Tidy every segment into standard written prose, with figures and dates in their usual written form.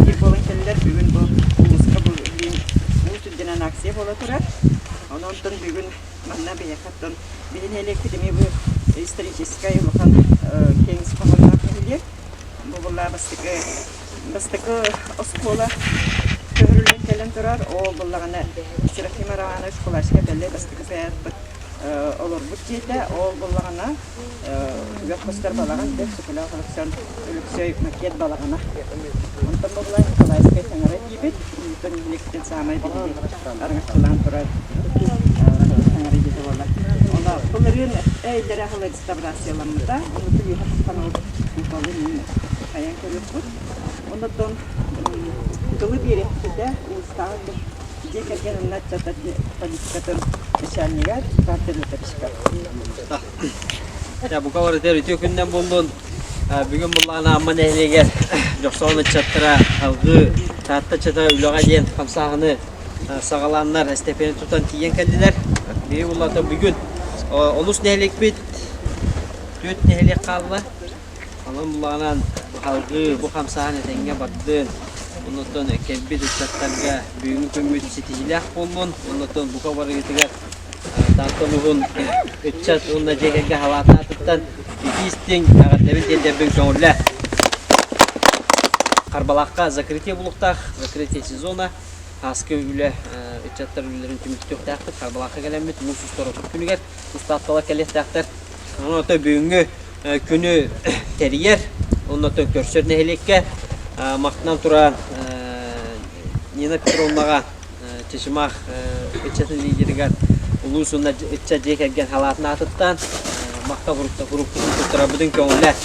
биир буолан кэллилэр. Бүгүн бу улууска бу улуус үрдүнэн акция буола турар. Онон бүгүн манна биһиэхэ оттон биһи нэһилиэкпит эмиэ бу историческай улахан киэҥ ис хоһоонноох нэһилиэк. Бу буолла бастакы бастакы оскуола көһөрүллэн кэлэн турар. Ол буоллаҕына Серафима Романович Кулачка бэлэ бастакы поэтпыт олорбут дьиэтэ. Ол буоллаҕына Үгэх көстөр балаҕан бэрт Сөкөлөөх Өлөксөөн Өлөксөй макет балаҕана. Онтон буолла Николаевскай таҥара диибит. Онтон нэһилиэктэн саамай биһиги араҥаччылаан турар таҥара дьиэтэ буолар. Ону былырыын эйдэрэ аһыл реставрацияламмыта. Ону үөһэ тахсан ол куполын хайан көрүөхпүт. Онтон тылы биэриэхпитэ улуустааҕы дьиэ кэргэн уонна ыччат политикатын начальнига Степан Федотовичка. Бука барытыгар үтүө күннэн буоллун. Бүгүн буллаҕына Амма нэһилиэгэр Дьохсоҕон ыччаттара алгыы Таатта ыччата үлэҕэ диэн хамсааһыны саҕалааннар эстэпиэни тутан тиийэн кэллилэр. Биһиги буллата бүгүн олус нэһилиэкпит түөрт нэһилиэк хаалла. Онон буллаҕынан алгыы бу хамсааһын этэҥҥэ бардын. Оннуттан кэлбит ыччаттарга бүгүҥҥү күммүт ситиһиилээх буоллун. Оннуттан бука барыгытыгар Таатта улууһун ыччат уонна дьиэ кэргэн халаатаатыттан итии истиҥ эҕэрдэбин тиэрдэрбин көҥүллээ. Харбалаахха закрытие булуктаах, закрытие сезона, ааскы үлэ ыччаттар үлэлэрин түмүктүөхтээхпит. Харбалаахха кэлэммит муус устар 30 күнүгэр устаатталар кэлиэхтээхтэр. Онон бүгүҥҥү күнү тэрийэр, онно көрсөр нэһилиэккэ махтанан туран Нина Петровнаҕа Чычымах ыччатын лидеригэр улуус уонна ыччат дьиэ кэргэн халаатын аатыттан махтал уруккутун туттарарбытын көҥүллээ.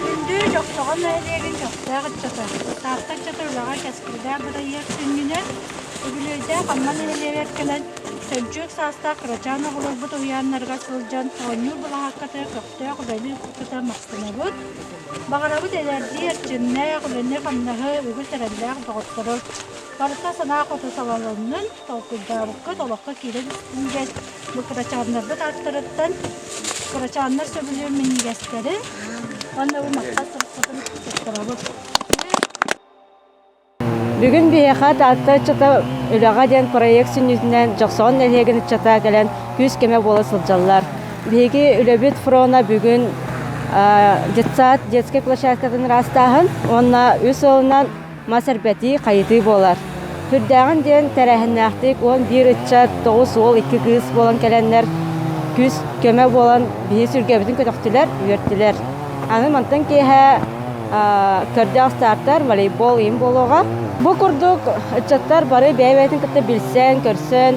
Күндү Дьохсоҕон нэһилиэгин көхтөөх ыччата, Таатта ыччата үлэҕэ кэскиллээх бырайыак сүнньүнэн, үбүлүөйдээх Амма нэһилиэгэр кэлэн, сөнчүөк саастаах кырачаан оҕолорбут уһуйааннарыгар сылдьан оонньуур былаһааккатыгар көхтөөх үлэни кыта махтанабыт. Баҕарабыт эдэрдии эрчимнээх, үлэни-хамнаһы үгүс эрэллээх доҕоттору барыта санаа хоту салалыннын, толкуйдаабыккыт олоххо киирэн истин диэн бу кырачааннарбыт ааттарыттан кырачааннар сөбүлүүр минньигэстэрин уонна бу махтал сурукпутун туттарабыт. Бүгүн биһиэхэ Таатта ыччата үлэҕэ диэн проект сүнньүтүнэн Дьохсоҕон нэһилиэгин ыччата кэлэн күүс-көмө буола сылдьаллар. Биһиги үлэбит фрона бүгүн детсад детскай площадкатын ыраастааһын уонна үс сылынан мас эрбэтии, хайытыы буолар. Сүрдээҕин диэн тэрээһиннээхтик 11 ыччат, 9 уол, 2 кыыс буолан кэлэннэр күүс көмө буолан биһи сүргэбитин көтөхтүлэр, үөртүлэр. Аны мантан киэһэ көрдөөх стартар, волейбол им буолуоҕа. Бу курдук ыччаттар бары бэйэ-бэйэтин кытта билсэн, көрсөн,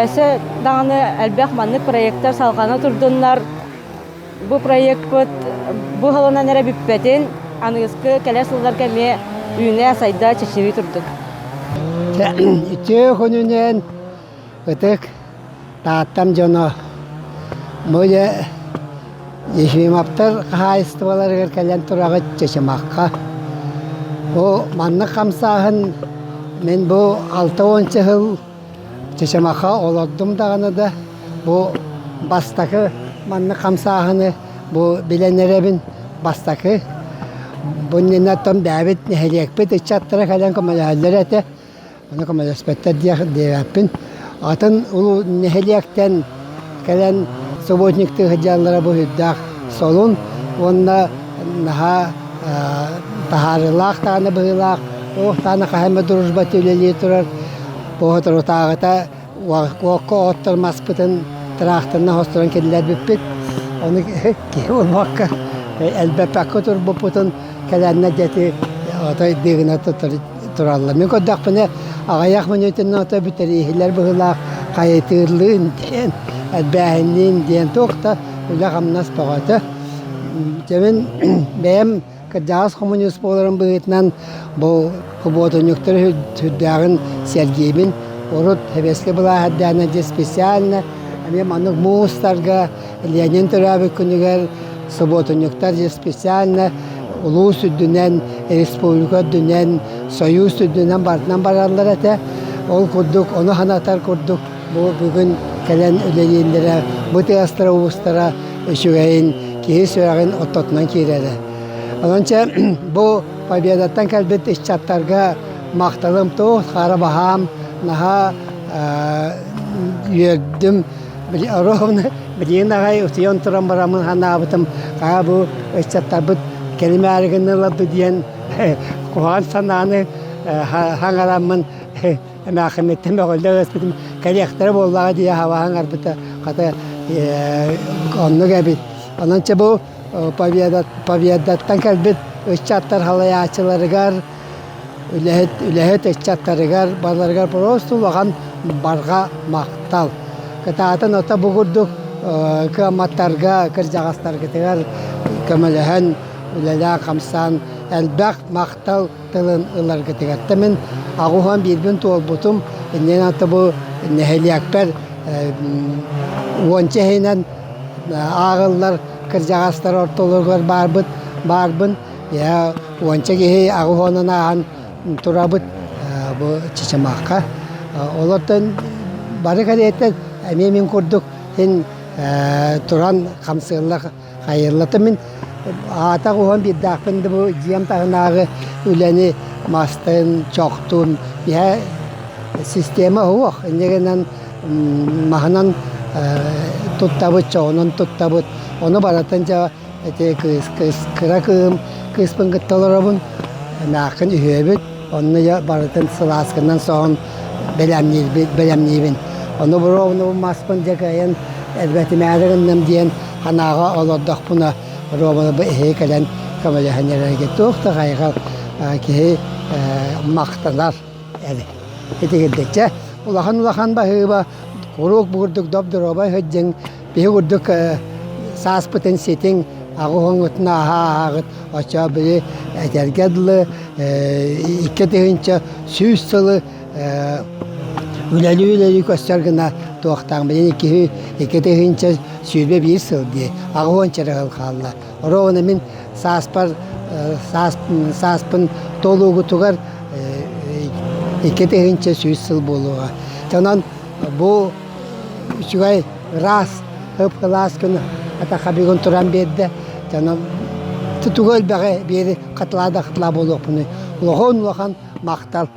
өссө даҕаны элбэх маннык проектар салҕана турдуннар. Бу проекпыт бу сылынан эрэ бүппэтин, аныгыскы кэлэр сылларга эмиэ Үүнэ, сайда, чэчирии турдун. Үтүө күнүнэн ытык Тааттам дьоно бу дьэ Ефимовтар хаһаайыстыбаларыгар кэлэн тураҕыт Чычымахха. Бу маннык хамсааһын мин бу 60 сыл Чычымахха олордум даҕаны да бу бастакы маннык хамсааһыны бу билэн эрэбин бастакы. Бу иннинэ оттон бэйэбит нэһилиэкпит ыччаттара кэлэн көмөлөһөллөр этэ. Ону көмөлөспөттөр диэх диэбэппин. Атын улуу нэһилиэктэн кэлэн субботниктыы сылдьаллара бу сүрдээх солун уонна наһаа таһаарыылаах даҕаны быһыылаах, туох даҕаны хаһан эмэ дружба үлэлии турар. Бу соторутааҕыта уокка оттор маспытын тыраахтарынан хосторон киллэрбиппит. Ону киһи буолбакка элбэппэккэ турбуппутун кэлэннэ дьэти отой дыыгына тураллар. Мин көрдөхпүнэ аҕыйах мүнүүтүнэн ото бүтэрииһилэр быһыылаах хайытыыллыын диэн, элбээһинниин диэн туох да үлэ-хамнас бөҕөтө. Дьэ мин бэйэм кырдьаҕас хомуньуус буоларым быһыытынан бу хубуотунньуктары сүрдээҕин сэргиибин. Урут сэбиэскэй былаас эрдэҕинэ дьэ специально эмиэ маннык муустарга Ленин төрөөбүт күнүгэр субуотунньуктар дьэ специально улуус үрдүнэн, республика үрдүнэн, Союз үрдүнэн барытынан бараллар этэ. Ол курдук, ону санатар курдук бу бүгүн кэлэн үлэлииллэрэ, бу тыастара уустара үчүгэйин, киһи сүрэҕин ортотунан киирэрэ. Онон чэ бу Победаттан кэлбит ыччаттарга махталым туох хара баһаам, наһаа үөрдүм. Ровно билигин аҕай утуйан туран бараммын санаабытым, хаа бу ыччаттарбыт кэлимээри гыннылар диэн куһаҕан санааны хаҥараммын эмээхимиттэн мөҕүллэ ыаспытым кэлиэхтэрэ буоллаҕа дии хабаһан арбыта хата оннук эбит. Онон чэ бу Победаттан кэлбит ыччаттар халайааччыларыгар үлэһит үлэһит ыччаттарыгар барыларыгар просто улахан барҕа махтал. Кытаатан ото бу курдук кыамматтарга, кырдьаҕастаргытыгар көмөлөһөн үлэлээн-хамсаан элбэх махтал тылын ыларгытыгар. Мин аҕуһан биирбин туолбутум, иннин аты бу нэһилиэкпэр уонча иһинэн ааҕыллар кырдьаҕастар ортолоругар баарбыт, баарбын. Я уонча киһи аҕыс ааһан турабыт бу Чычымахха. Олортон бары кэриэтэ эмиэ мин курдук син туран хамсыыллар хайыллата мин аата уһун биирдаахпын да бу дьиэм таһынааҕы үлэни мастын, чохтун иһэ система суох. Инньэ гынан маһынан туттабыт, чоҕунан туттабыт. Ону барытын дьэ ити кыыс кыыс кыра кыыһым кыыспын кытта олоробун. Эмээххин үһүөбүт. Онно дьэ барытын сылааскынан соһон бэлэмниирбит бэлэмниибин. Ону боруобуна маспын дьэ кыайан элбэтимээри гынным диэн санааҕа олордохпуна Романы бу эһиги кэлэн көмөлөһөн эрэргэ туох да хайҕал киһи махтанар эбит. Итигирдикчэ улахан-улахан баһыыба куруук бу курдук доп-доруобай сылдьыҥ, биһи курдук сааспытын ситиҥ, аҕыс ааһа ааһаҕыт, оччо били этэргэ дылы 2100 сылы үлэлии-үлэлии көстөр гына туохтаах билин 2021 сыл дии 80 сыл хаалла. Ровно мин сааспар сааспын толуугутугар 2100 сыл буолуоҕа. Онон бу үчүгэй ыраас ып-ылаас күн атахха бүгүн туран биэрдэ. Онон тутуга элбэҕи биэри хатылаа да хатылаа буолуохпунуй. Улахан-улахан махтал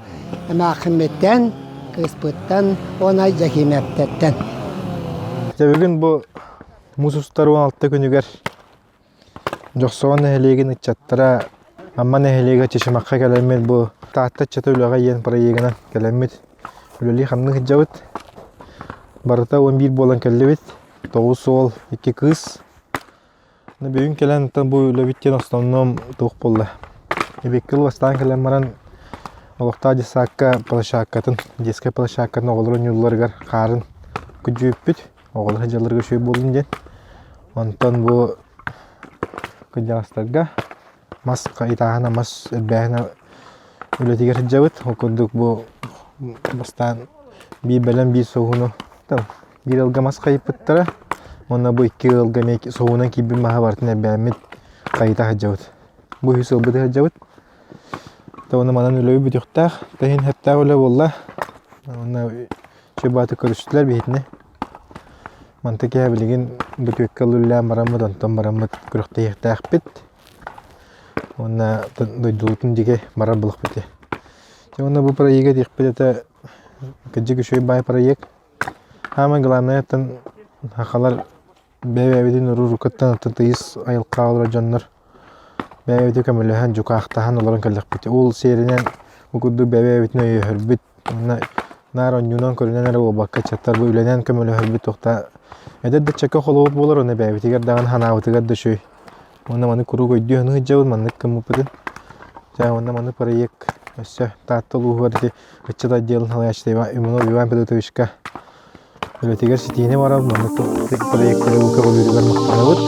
эмээххиммиттэн, кыыспыттан уонна Дьэкиимэптэртэн. Дьэ бүгүн бу муус устар 16 күнүгэр Дьохсоҕон нэһилиэгин ыччаттара Амма нэһилиэгэ Чычымахха кэлэммит бу Таатта ыччата үлэҕэ диэн проегынан кэлэммит үлэлии-хамныы сылдьабыт. Барыта 11 буолан кэллибит. 9 уол, 2 кыыс. Бүгүн кэлэн бу үлэбит диэн основном туох буолла. Эбиэккэ бастаан кэлэн баран олохтоох детсадка площадкатын, детскай площадкатын оҕолор оонньуулларыгар хаарын күдьүүппүт. Оҕолор сылдьалларыгар үчүгэй буоллун диэн. Онтон бу кырдьаҕастарга мас итааһына, мас элбээһинэ. үлэтигэр сылдьабыт. Ол курдук бу бастаан биир бэлэм биир соһууну биир ыалга мас хайыппыттара. Уонна бу икки ыалга эмиэ соһуунан киирбит маһы барытын эрбээммит хайыта сылдьабыт. Бу үһүс ыалбыт сылдьабыт. Уонна манан үлэбит бүтүөхтээх. Тэһин хэптээх үлэ буолла. Уонна чөбааты көрүстүлэр биһитини. Манта киһи билигин бу түөккэ үлэлээн бараммыт, онтон бараммыт күрэхтэһиэхтээхпит. Уонна дойдубутун диэки барар буолуохпут дии. Дьэ уонна бу проекка диэхпит этэ кырдьык үчүгэй баай проект. Саамай главное оттон сахалар бэйэ-бэйэбитин уруккуттан оттон тыйыс айылҕаҕа олорор дьоннор бэйэ-бэйэбитин көмөлөһөн, дьукаахтаһан олорон кэллэхпит. Ол сиэринэн бу курдук бэйэ-бэйэбитин өйөһөрбүт уонна наар онньуунан көрүнэн эрэ буолбакка ыччаттар бу үлэнэн көмөлөһөрбүт туохта эдэр да ыччакка холобур буолар уонна бэйэбитигэр даҕаны санаабытыгар да үчүгэй. Уонна маны куруук өйдүү саныы сылдьабын маннык гыммыппытын. Дьэ уонна маннык проект өссө Таатта улууһугар ити ыччат отделын салайааччыта Иванов Иван Федотовичка үлэтигэр ситиини барабын маннык проектары көҕүлүүрүгэр махтанабыт.